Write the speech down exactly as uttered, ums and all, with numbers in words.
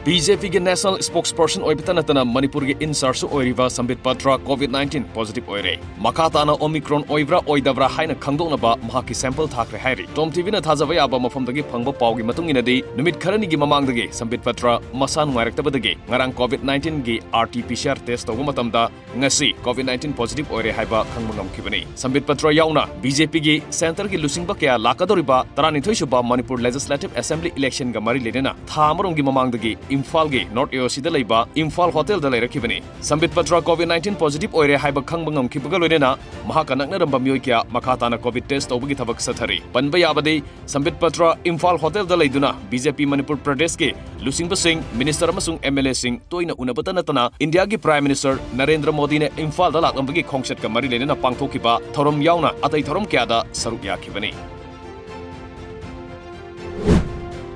B J ꯄꯤꯒꯤ national ꯁ꯭ꯄꯣꯛꯁꯄꯔꯁꯟ ꯑꯣꯏꯕꯇ ꯅꯠꯇꯅ ꯃꯅꯤꯄꯨꯔꯒꯤ ꯏꯟꯆꯥꯔꯖꯁꯨ ꯑꯣꯏꯔꯤꯕ ꯁꯝꯕꯤꯠ ꯄꯇ꯭ꯔ ꯀꯣꯚꯤꯗ ꯅꯥꯏꯟꯇꯤꯟ ꯄꯣꯖꯤꯇꯤꯚ ꯑꯣꯏꯔꯦ꯫ ꯃꯈꯥ ꯇꯥꯅ ꯑꯣꯃꯤꯀ꯭ꯔꯣꯟ ꯑꯣꯏꯕ꯭ꯔꯥ ꯑꯣꯏꯗꯕ꯭ꯔꯥ ꯍꯥꯏꯅ ꯈꯪꯗꯣꯛꯅꯕ ꯃꯍꯥꯛꯀꯤ ꯁꯦꯝꯄꯜ ꯊꯥꯈ꯭ꯔꯦ ꯍꯥꯏꯔꯤ꯫ ꯇꯣꯝ ꯇꯤ ꯚꯤꯅ ꯊꯥꯖꯕ ꯌꯥꯕ ꯃꯐꯝꯗꯒꯤ ꯐꯪꯕ ꯄꯥꯎꯒꯤ ꯃꯇꯨꯡ ꯏꯟꯅꯗꯤ, ꯅꯨꯃꯤꯠ ꯈꯔꯅꯤꯒꯤ ꯃꯃꯥꯡꯗꯒꯤ ꯁꯝꯕꯤꯠ ꯄꯇ꯭ꯔ ꯃꯁꯥ ꯅꯨꯡꯉꯥꯏꯔꯛꯇꯕꯗꯒꯤ ꯉꯔꯥꯡ ꯀꯣꯚꯤꯗ ꯅꯥꯏꯟꯇꯤꯟꯒꯤ R T P C R test ꯇꯧꯕ ꯃꯇꯝꯗ ꯉꯁꯤ ꯀꯣꯚꯤꯗ ꯅꯥꯏꯟꯇꯤꯟ ꯄꯣꯖꯤꯇꯤꯚ ꯑꯣꯏꯔꯦ ꯍꯥꯏꯕ ꯈꯪꯕ ꯉꯝꯈꯤꯕꯅꯤ꯫ ꯁꯝꯕꯤꯠ ꯄꯇ꯭ꯔ ꯌꯥꯎꯅ ꯕꯤ ꯖꯦ ꯄꯤꯒꯤ ꯁꯦꯟꯇꯔꯒꯤ ꯂꯨꯆꯤꯡꯕ ꯀꯌꯥ ꯂꯥꯛꯀꯗꯧꯔꯤꯕ ꯇꯔꯥꯅꯤꯊꯣꯏ ꯁꯨꯕ ꯃꯅꯤꯄꯨꯔ ꯂꯦꯖꯤꯁꯂꯦꯇꯤꯚ ꯑꯦꯁꯦꯝꯕ꯭ꯂꯤ ꯏꯂꯦꯛꯁꯟꯒ ꯃꯔꯤ ꯂꯩꯅꯅ ꯊꯥ ꯑꯃꯔꯣꯝꯒꯤ ꯃꯃꯥꯡꯗꯒꯤ ꯏꯝꯐꯥꯜꯒꯤ ꯅꯣꯔꯠ ꯑꯦ ꯑꯣ ꯁꯤꯗ ꯂꯩꯕ ꯏꯝꯐꯥꯜ ꯍꯣꯇꯦꯜꯗ ꯂꯩꯔꯛꯈꯤꯕꯅꯤ꯫ ꯁꯝꯕꯤꯠ ꯄꯇ꯭ꯔ ꯀꯣꯚꯤꯗ ꯅꯥꯏꯟꯇꯤꯟ ꯄꯣꯖꯤꯇꯤꯚ ꯑꯣꯏꯔꯦ ꯍꯥꯏꯕ ꯈꯪꯕ ꯉꯝꯈꯤꯕꯒ ꯂꯣꯏꯅꯅ ꯃꯍꯥꯛꯀ ꯅꯛꯅꯔꯝꯕ ꯃꯤꯑꯣꯏ ꯀꯌꯥ ꯃꯈꯥ ꯇꯥꯅ ꯀꯣꯚꯤꯗ ꯇꯦꯁ ꯇꯧꯕꯒꯤ ꯊꯕꯛ ꯆꯠꯊꯔꯤ꯫ ꯄꯟꯕ ꯌꯥꯕꯗꯤ, ꯁꯝꯕꯤꯠ ꯄꯇ꯭ꯔ ꯏꯝꯐꯥꯜ ꯍꯣꯇꯦꯜꯗ ꯂꯩꯗꯨꯅ ꯕꯤ ꯖꯦ ꯄꯤ ꯃꯅꯤꯄꯨꯔ ꯄ꯭ꯔꯗꯦꯁꯀꯤ ꯂꯨꯆꯤꯡꯕꯁꯤꯡ, ꯃꯤꯅꯤꯁꯇꯔ ꯑꯃꯁꯨꯡ ꯑꯦꯝ ꯑꯦꯜ ꯑꯦꯁꯤꯡ ꯇꯣꯏꯅ ꯎꯅꯕꯇ ꯅꯠꯇꯅ ꯏꯟꯗꯤꯌꯥꯒꯤ ꯄ꯭ꯔꯥꯏꯝ ꯃꯤꯅꯤꯁꯇꯔ ꯅꯔꯦꯟꯗ꯭ꯔ ꯃꯣꯗꯤꯅ ꯏꯝꯐꯥꯜꯗ ꯂꯥꯛꯂꯝꯕꯒꯤ ꯈꯣꯡꯆꯠꯀ ꯃꯔꯤ ꯂꯩꯅꯅ ꯄꯥꯡꯊꯣꯛꯈꯤꯕ ꯊꯧꯔꯝ ꯌꯥꯎꯅ ꯑꯇꯩ ꯊꯧꯔꯝ ꯀꯌꯥꯗ ꯁꯔꯨꯛ ꯌꯥꯈꯤꯕꯅꯤ꯫